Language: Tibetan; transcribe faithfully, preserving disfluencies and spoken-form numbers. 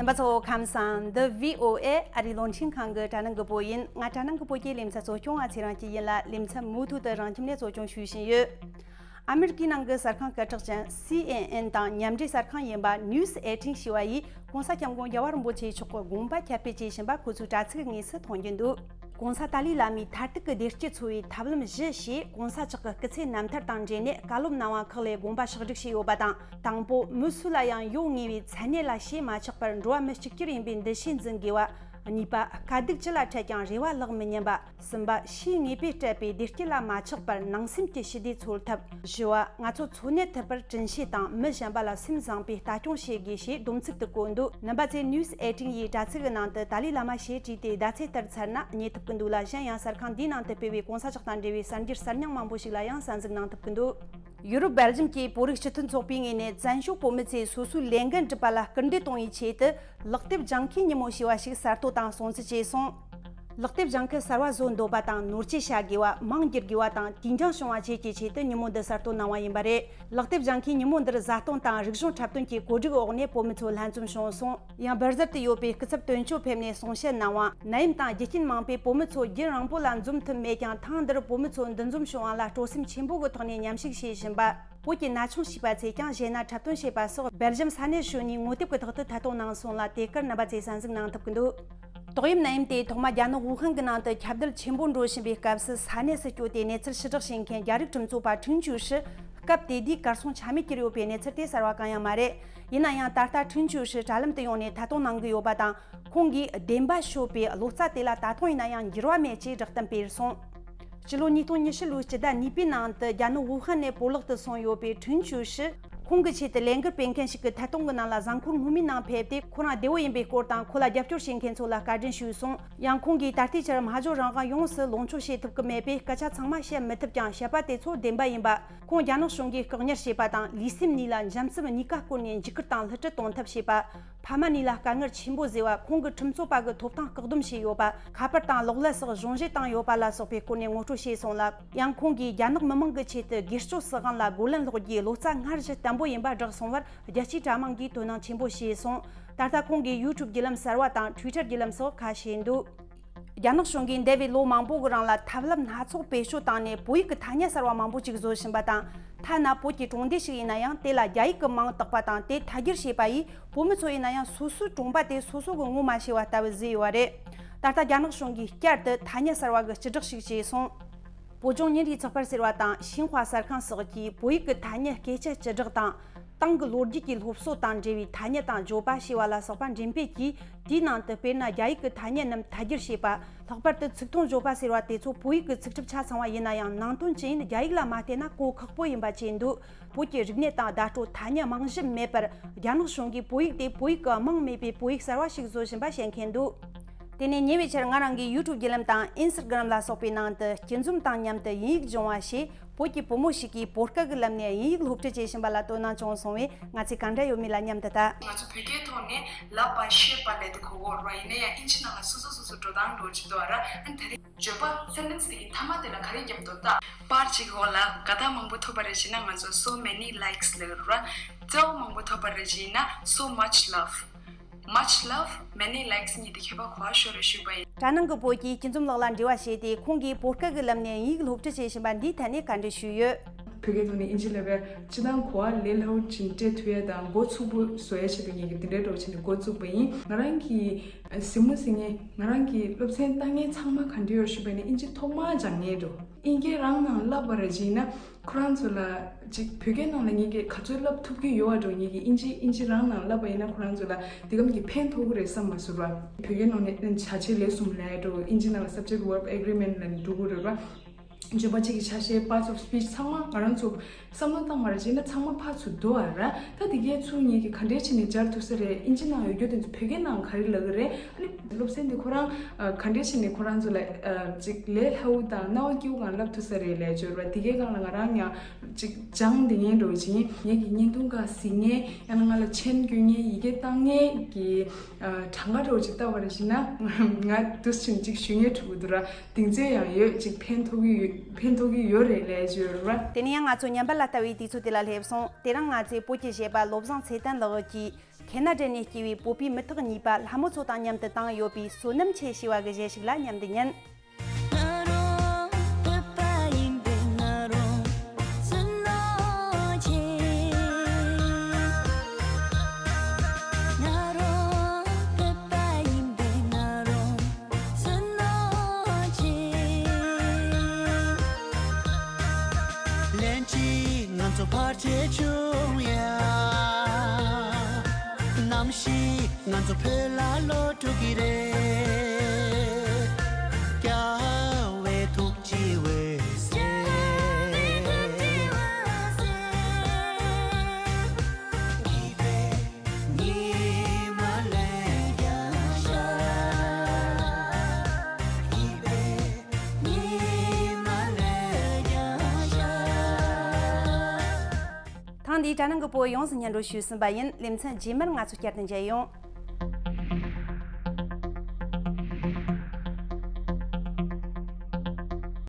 པ་ཚོ་ཁམས་བཟང་། འདི་བྷི་ཨོ་ཨེ་ཨ་རིའི་རླུང་འཕྲིན་ཁང་གི་དྲ་ནང་གི་བོད་ཡིན། ང་དྲ་ནང་གི་བོད་ཀྱི་ལེ་ཚན་གཙོ་སྐྱོང་བ་ཚེ་རིང་སྐྱིད་ཡིན་ལ། ལེ་ཚན་མུ་མཐུད་དུ་རང་ཁྱིམ་ནས་གཙོ་སྐྱོང་ཞུས་བཞིན་ཡོད། ཨ་མི་རི་ཀའི་ནང་གི་གསར་ཁང་སྐད་གྲགས་ཅན་སི་ཨེན་ཨེན་དང་མཉམ་འབྲེལ་གསར་ཁང་ཡིན་པ་ནིའུ་སི་ཨེ་ཊིན་ཞེས་པ་ཡིས་གོང་ས་སྐྱབས་མགོན་རྒྱལ་བ་རིན་པོ་ཆེ་མཆོག་གི་དགོངས་པ་ཁྱབ་སྤེལ་བྱེད་བཞིན་པ་ཁོ་ཚོའི་དྲ་ཚིགས་དངོས་སུ་མཐོང་རྒྱུ་འདུག་གོང་ས་ཏཱ་ལའི་བླ་མའི་མཐར་ཐུག་གི་བདེ་སྐྱིད་འཚོལ་བའི་ཐབས་ལམ་བཞི་ཞེས་གོང་ས་མཆོག་གི་སྐུ་ཚེའི་རྣམ་ཐར་དང་འབྲེལ་ནས་བཀའ་སློབ་གནང་བ་ཁག་ལས་དགོངས་པ་ཕྱོགས་བསྒྲིགས་བྱས་ཡོད་པ་དང་། དང་པོ། མི་སུ་ལ་ཡང་ཡོང་ངེས་པའི་མཚན་གནས་ལ་ཞེད་མ་ཆགས་པར་འགྲོ་བ་མི་གཅིག་གྱུར་ཡིན་པའི་འདུ་ཤེས་འཛིན་དགོས་པ། གཉིས་པ། དཀའ་སྡུག་ཅི་ལ་འཕྲད་ཀྱང་རེ་བ་ལྷག་མི་ཉན་པ། གསུམ་པ། ཕྱིའི་ངེས་པས་སྤྲད་པའི་བདེ་སྐྱིད་ལ་མ་ཆགས་པར་ནང་སེམས་ཀྱི་ཞི་བདེ་འཚོལ་ཐབས། བཞི་བ། ང་ཚོ་འཚོ་གནས་ཐུབ་པར་དྲིན་ཤེས་དང་མི་གཞན་པ་ལ་སེམས་བཟང་པོས་ལྟ་སྐྱོང་བྱེད་དགོས་ཞེས་སྡོམ་ཚིག་ཏུ་བཀོད་འདུག་རྣམ་པ་ཚོས་ནིའུ་སི་ཨེ་ཊིན་ཡི་དྲ་ཚིགས་ཀྱི་ནང་དུ་ཏཱ་ལའི་བླ་མ་ཞེས་བྲིས་ཏེ་བརྡ་ཚད་ལྟར་འཚར་ན་རྙེད་ཐུབ་ཀྱི་འདུག་ལ། གཞན་ཡང་གསར་ཁང་འདིའི་ནང་དུ་སྤེལ་བའི་གོང་ས་མཆོག་དང་འབྲེལ་བའི་གསར་འགྱུར་གསར་རྙིང་མང་པོ་ཞིག་ལ་ཡང་གསན་གཟིགས་གནང་ཐུབ་ཀྱི་འདུག་ཡུ་རོབ་སྦེལ་ཇམ་གྱི་བོད་རིགས་སྤྱི་མཐུན་ཚོགས་པའི་ངོས་ནས་བཙན་བྱོལ་བོད་མི་ཚོས་སོ་སོའི་ལས་འགན་སྒྲུབ་པ་ལ་སྐུལ་འདེད་གཏོང་བའི་ཆེད་དུ། ལག་དེབ་ལྗང་ཁུའི་ཉིན་མོ་ཞེས་པ་ཞིག་གསར་གཏོད་དང་སྲུང་བརྩི་བྱས་སོང་། ལག་དེབ་ལྗང་ཁུ་གསར་བ་བཟོ་འདོད་པ་དང་ནོར་འཁྲུལ་བྱ་དགོས་པ། མིང་བསྒྱུར་དགོས་པ་དང་དུས་འགྱངས་བྱུང་བ་བཅས་ཀྱི་ཆེད་དུ་ཉིན་མོ་འདི་གསར་གཏོད་གནང་བ་ཡིན་པ་རེད། ལག་དེབ་ལྗང་ཁུའི་ཉིན་མོ་འདིར་བཟའ་བཏུང་དང་རིག་གཞུང་འཁྲབ་སྟོན་གྱི་གོ་སྒྲིག་འོག་ནས་བོད་མི་ཚོ་ལྷན་འཛོམས་བྱུང་སོང་། ཡང་སྦིར་ཟར་དུ་ཡོད་པའི་སྐུ་ཚབ་དོན་གཅོད་ཕེབས་ནས་གསུང་བཤད་གནང་བ། ནད་ཡམས་དང་རྒྱུ་རྐྱེན་མང་པོས་བོད་མི་ཚོ་རྒྱུན་རིང་པོ་ལ་འཛོམས་ཐུབ་མེད་ཀྱང་། ཐེངས་འདིར་བོད་མི་ཚོ་འདུ་འཛོམས་བྱུང་བ་ལ་སྤྲོ་སེམས་ཆེན་པོ་གི་ཐོག་ནས་མཉམ་ཞུགས་བྱེད་བཞིན་པ། བོད་ཀྱི་ན་ཆུང་བྱིས་པ་ཚོས་ཀྱང་གཞས་སྣ་འཁྲབ་སྟོན་བྱས་པ་སོགས་སྦེལ་ཇམ་ས་གནས་ཧྲུའུ་ནས་ངོ་དེབ་ཀྱི་ཐོག་ཏུ་ཐད་གཏོང་གནང་སོང་ལ། དེ་གར་རྣམ་པ་ཚོས་གསན་གཟིགས་གནང་ཐུབ་ཀྱི་འདུག་ཏོག་དབྱིབས་ནད་ཡམས་དེ་ཐོག་མ་རྒྱ་ནག་ཝུ་ཧན་གྱི་ནང་དུ་ཁྱབ་གདལ་ཆེན་པོ་འགྲོ་བཞིན་པའི་སྐབས་སུ་ས་གནས་སུ་བསྐྱོད་དེ་གནས་ཚུལ་ཕྱི་བསྒྲགས་བྱེད་མཁན་རྒྱ་རིགས་གྲོས་ཚོགས་པ་ཁྲིན་ཆུའུ་ཧྲི། སྐབས་དེ་དུས་གར་སོང་ཆ་མེད་གྱུར་ཡོད་པའི་གནས་ཚུལ་དེ་གསར་བ་གང་ཡང་མ་རེད། ཡིན་ན་ཡང་ད་ལྟ་ཁྲིན་ཆུའུ་ཧྲི་དྲ་ལམ་དུ་ཡོང་ནས་ཐད་གཏོང་གནང་གི་ཡོད་པ་དང་། ཁོང་གིས་བདེན་པ་ཤོད་པའི་ལོ་ཙཱ་དེ་ལ་ད་དུང་ཡིན་ན་ཡང་འགྱུར་བ་མེད་ཅེས་བསྒྲགས་གཏམ་སྤེལ་སོང་། སྤྱི་ལོ་ཉིས་སྟོང་ཉི་ཤུ་ལོའི་སྤྱི་ཟླ་གཉིས་པའི་ནང་དུ་རྒྱ་ནག་ཝུ་ཧན་ནས་བོད་ལག་ཏུ་སོང་ཡོད་པའི་ཁྲིན་ཆུའུ་ཧྲི། ཁོང་གི་ཆེད་དུ་ལས་འགུལ་སྤེལ་མཁན་ཞིག་གི་ཐད་གཏོང་གི་ནང་ལ་གཟའ་འཁོར་སྔོན་མའི་ནང་ཕེབས་ཏེ། ཁོ་རང་བདེ་བོ་ཡིན་པའི་སྐོར་དང་། ཁོ་ལ་རྒྱབ་སྐྱོར་བྱེད་མཁན་ཚོ་ལ་བཀའ་དྲིན་ཞུས་སོང་། ཡང་ཁོང་གིས་ད་ལྟའི་ཆར་སྨྲ་བརྗོད་རང་དབང་ཡོངས་སུ་ལོངས་སྤྱོད་བྱེད་ཐུབ་ཀྱི་མེད་པས། སྐད་ཆ་ཚང་མ་བཤད་མི་ཐུབ་ཀྱང་། བཤད་པ་དེ་ཚོ་བདེན་པ་ཡིན་པ། ཁོང་རྒྱ་ནག་གཞུང་གིས་བཀག་ཉར་བྱས་པ་དང་། ལུས་སེམས་གཉིས་ལ་འཇམ་རྩུབ་གཉིས་ཀ་བསྐོར་ནས་འཇིགས་སྐུལ་དང་བསླུ་བྲིད་གཏོང་ཐབས་བྱས་པ། ཕ་མ་གཉིས་ལ་དཀའ་ངལ་ཆེན་པོ་བཟོས་པ། ཁོང་གི་ཁྲིམས་རྩོད་པ་གི་ཐོབ་ཐང་བཀག་སྡོམ་བྱས་ཡོད་པ། ཁ་པར་དང་གློག་ཀླད་སོགས་གཞུང་བཞེས་བཏང་ཡོད་པ་ལ་སོགས་པའི་སྐོར་ནས་ངོ་སྤྲོད་བྱས་སོང་ལ། ཡང་ཁོང་གིས་རྒྱ་ནག་མི་མང་གི་ཆེད་དུ་སྒེར་གཅོད་སྲིད་དབང་ལ་རྒོལ་ལན་སློག་རྒྱུའི་ལོ་ཙཱ་སྔར་བཞིན་བརྟན་པོ་ཡིན་པ་བསྒྲགས་སོང་བར། རྒྱལ་སྤྱིའི་དྲ་དམངས་ཀྱིས་དོ་སྣང་ཆེན་པོ་བྱས་སོང་། ད་ལྟ་ཁོང་གིས་ཡུ་ཊུབ་བརྒྱུད་ལམ་གསར་བ་དང་ཊུའི་ཊར་བརྒྱུད་ལམ་སོགས་ཁ་ཕྱེ་འདུག་རྒྱ་ནག་གཞུང་གིས་འདས་པའི་ལོ་མང་པོ་གི་རིང་ལ་ཐབས་ལམ་སྣ་ཚོགས་བེད་སྤྱོད་བཏང་ནས་བོད་ཡིག་གི་ཐ་སྙད་གསར་བ་མང་པོ་ཅིག་བཟོ་བཞིན་པ་དང་། ཐ་ན་བོད་ཀྱི་གྲོང་སྡེ་ཞིག་ཡིན་ན་ཡང་། དེ་ལ་རྒྱ་ཡིག་གི་མིང་བཏགས་པ་དང་། དེ་ཐད་སྒྱུར་བྱས་པ་ཡིས་བོད་མི་ཚོ་ཡིན་ན་ཡང་། སོ་སོའི་གྲོང་པ་དེ་སོ་སོ་གི་ངོ་མ་ཤེས་པ་ལྟ་བུ་བཟོས་ཡོད་པ་རེད། ད་ལྟ་རྒྱ་ནག་གཞུང་གིས་བསྐྱར་དུ་ཐ་སྙད་གསར་བ་གི་སྤྱི་སྒྲོག་ཞིག་བྱས་སོང་། བོད་ལྗོངས་ཉིན་རེའི་ཚགས་པར་ཟེར་བ་དང་ཤིན་ཧྭ་གསར་ཁང་སོགས་ཀྱིས་བོད་ཡིག་གི་ཐ་སྙད་སྐད་ཆ་སྤྱི་སྒྲོག་དང་། ཏང་གི་ལོ་རྒྱུས་ཀྱི་སློབ་གསོ་དང་འབྲེལ་བའི་ཐ་སྙད་དང་བརྗོད་པ་ཞེས་པ་ལ་སོགས་པ་འགྲེམས་སྤེལ་གྱིས། དེའི་ནང་དུ་དཔེར་ན་རྒྱ་ཡིག་གི་ཐ་སྙད་རྣམས་ཐད་སྒྱུར་བྱས་པ། ལྷག་པར་དུ་ཚིག་ཐོ་བརྗོད་པ་ཟེར་བ་དེ་ཚོ་བོད་ཡིག་གི་ཚིག་གྲུབ་ཆ་ཚང་བ་ཡིན་ན་ཡང་། ནང་དོན་ཇི་ཡིན་རྒྱ་ཡིག་ལ་མ་བལྟས་ན་གོ་ཁག་པོ་ཡིན་པ་བཅས་འདུག་བོད་ཀྱི་རིག་གནས་དང་བརྡ་སྤྲོད་ཐ་སྙད་རྨང་གཞི་མེད་པར། རྒྱ་ནག་གཞུང་གིས་བོད་ཡིག་དེ་བོད་ཡིག་གི་མིང་མེད་པའི་བོད་ཡིག་གསར་བ་ཞིག་བཟོ་བཞིན་པ་བཤད་མཁན་འདུག་དེ་ནས་ཉེ་བའི་ཆར་ང་རང་གིས་ཡུ་ཊུབ་བརྒྱུད་ལམ་དང་ཨིན་སི་ཊ་གྷི་རམ་ལ་སོགས་པའི་ནང་དུ་སྐྱིད་འཛོམས་དང་མཉམ་དུ་དབྱིན་ཡིག་སྦྱོང་བ་ཞེས། བོད་ཀྱི་བུ་མོ་ཞིག་གིས་བོད་སྐད་ཀྱི་ལམ་ནས་དབྱིན་ཡིག་སློབ་ཁྲིད་བྱེད་བཞིན་པ་ལ་དོ་སྣང་བྱུང་སོང་བས། ང་ཚོས་ག་འདྲ་ཡོད་མེད་ལ་མཉམ་དུ་ལྟ། ང་ཚོ་བོད་སྐད་ཐོག་ནས་ལབ་པ་བཤད་པ་ལས་དེ་གོ་གོ་ར། ཡིན་ན་ཡང་ཨིན་ཇི་ནང་ལ་སོ་སོ་སོ་སོ་འགྲོ་སྟངས་འགྲོ་གི་འདུག་ར། ཨ་ནི་ད་རེས་བརྗོད་པ་སེན་ཊེན་སི་དེ་གི་མཐའ་མ་དེ་ལ་ག་རེ་བརྒྱབ་འདུག་ལྟ། པར་གཅིག་འོག་ལ་དགའ་རྟགས་མང་པོ་ཐོབ་པ་རེད་བྱས་ན། ང་ཚོ་so many likes ལབ་ར། བརྩེ་བ་མང་པོ་ཐོབ་པ་རེད་བྱས་ན། so much love། Much love, many likes གཉིས་དེ་ཁྱད་པར་གོ་བ་ཤོད་རེ་ཞུས་པ་ཡིན། དྲ་ནང་གི་བོད་ཀྱིས་སྐྱིད་འཛོམས་ལགས་ལ་འབྲེལ་བ་བྱས་ཏེ། ཁོང་གིས་བོད་སྐད་ཀྱི་ལམ་ནས་དབྱིན་ཡིག་སློབ་ཁྲིད་བྱེད་བཞིན་པ་འདིའི་ཐད་ནས་བཀའ་འདྲི་ཞུས་ཡོད། བོད་སྐད་ཐོག་ནས་དབྱིན་ཇི་ལབ་པའི་སྤྱིར་བཏང་གོ་བ་ལས་སླ་བོ་ཅིག་སྤྲད་ཐུབ་ཡ་དང་། འགོ་ཚུགས་པོ་བཟོ་ཡ་ཆེད་དུ་ངེད་ཀྱིས་འདི་འདྲའི་འགྲོ་བྱས་ནས་འགོ་བཙུགས་པ་ཡིན། ང་རང་གི་གཟིགས་མོ་གཟིགས་མཁན། ང་རང་གི་སློབ་ཚན་ལྟ་མཁན་ཚང་མ་ག་འདྲ་ཡོད་ཞུས་པ་ཡིན་ན། དབྱིན་ཇི་ཐོག་མར་སྦྱང་མཁན་འགྲོ། དབྱིན་སྐད་རང་ནང་བསླབ་པ་རེད་བྱས་ན། ཁོ་རང་ཚོ་ལ་ཅིག་བོད་སྐད་ནང་ལ་ངེད་ཀྱིས་ག་ཚོད་བསླབ་ཐུབ་ཀྱི་ཡོད་པ་འགྲོ། ངེད་ཀྱིས་དབྱིན་ཇི་དབྱིན་ཇི་རང་ནང་བསླབ་པ་ཡིན་ན། ཁོ་རང་ཚོ་ལ་འདི་གམ་གྱི་ཕན་ཐོགས་ཀྱི་རེད་བསམ་མ་སོང་ར། བོད་སྐད་ནང་ནས་བྱ་བྱེད་ལས་གསུམ་ལབ་འགྲོ། དབྱིན་ཇི་ནང་ལ་subject verb agreement ལབ་ནས་འགྲོ་གི་རེད་ར། བརྗོད་པ་གཅིག་གི་ཆ་ཤས། parts of speech ཚང་མ་ང་རང་ཚོ་བསམ་བློ་བཏང་བ་རེད་བྱས་ན་ཚང་མ་ཕར་ཚུར་བསྡུ་བ་ར། ད་དེ་གའི་ཚུར་ངེད་ཀྱིས་ག་འདྲས་བྱས་ནས་སྦྱར་ཐུབ་ས་རེད། དབྱིན་ཇི་ནང་ཡོད་རྒྱུ་དེ་ཚོ་བོད་སྐད་ནང་ག་རེ་ལབ་ཀྱི་རེད། ཨ་ནི་སློབ་ཚན་དེ་ཁོ་རང་ག་འདྲས་བྱས་ནས་ཁོ་རང་ཚོ་ལ་ཅིག་ལས་སླ་བོ་དང་རྣ་བ་སྐྱིད་པོ་གང་བསླབ་ཐུབ་ས་རེད་ལབ་བརྗོད་ར། དེ་གའི་སྒང་ལ་ང་རང་ཡང་ཅིག་སྦྱང་བསྡད་མཁན་འདྲ་བོ་ཅིག་ཡིན། ངེད་ཀྱི་བརྙན་ཐུང་ཁག་གཟིགས་མཁན། ཡང་ན་ང་ལ་མཆན་བསྐྱོན་མཁན། ཡི་གེ་བཏང་མཁན་གྱི་གྲངས་ཀ་འདྲ་བོ་ཅིག་བལྟས་པ་རེད་བྱས་ན། ང་འདུག་སེ་བྱས་ནས་ཅིག་ཞུ་མཁན་འདྲ་བོ་འདུག་ར། གདེང་ཚོད་ཡང་ཡོད། ཅིག་ཕན་ཐོགས་ཀྱི་ཡོད། ཕན་ཐོགས་ཀྱི་ཡོད་རེད་ལབ་བརྗོད་ར། དེ་ནས་ཡང་ང་ཚོ་ཉམས་པ་ལ་ལྟ་བའི་དུས་ཚོད་དེ་ལ་སླེབས་སོང་། དེ་རིང་ང་ཚོས་བོད་ཀྱི་གཞས་པ་བློ་བཟང་ཚེ་བརྟན་ལགས་ཀྱིས་ ཁེ་ན་ཌ་ནས་སྐྱེས་པའི་བོད་པའི་མི་ཐག་ཉེས་པ་ལྷ་མོ་མཚོ་དང་མཉམ་དུ་བཏང་ཡོད་པའི་བསོད་ནམས་ཆེ་ཞེས་པ་གི་གཞས་ཤིག་ལ་མཉམ་དུ་ཉན། ལན་གཅིག་ང་ཚོ་ཕལ་ཆེར་བྱུང་ཡ། ནམ་ཞིག་ང་ཚོ་བོད་ལ་ལོག་འགྲོ་གི་རེད། རྒྱལ་བའི་ཐུགས་རྗེ་འོད་ཟེར། ཐེངས་འདིའི་དྲ་སྣང་གི་བོད་ཡོངས་སུ་སྙན་སྒྲོན་ཞུས་ཟིན་པ་ཡིན། ལེ་ཚན་རྗེས་མར་ང་ཚོ་བསྐྱར་དུ་མཇལ་ཡོང་།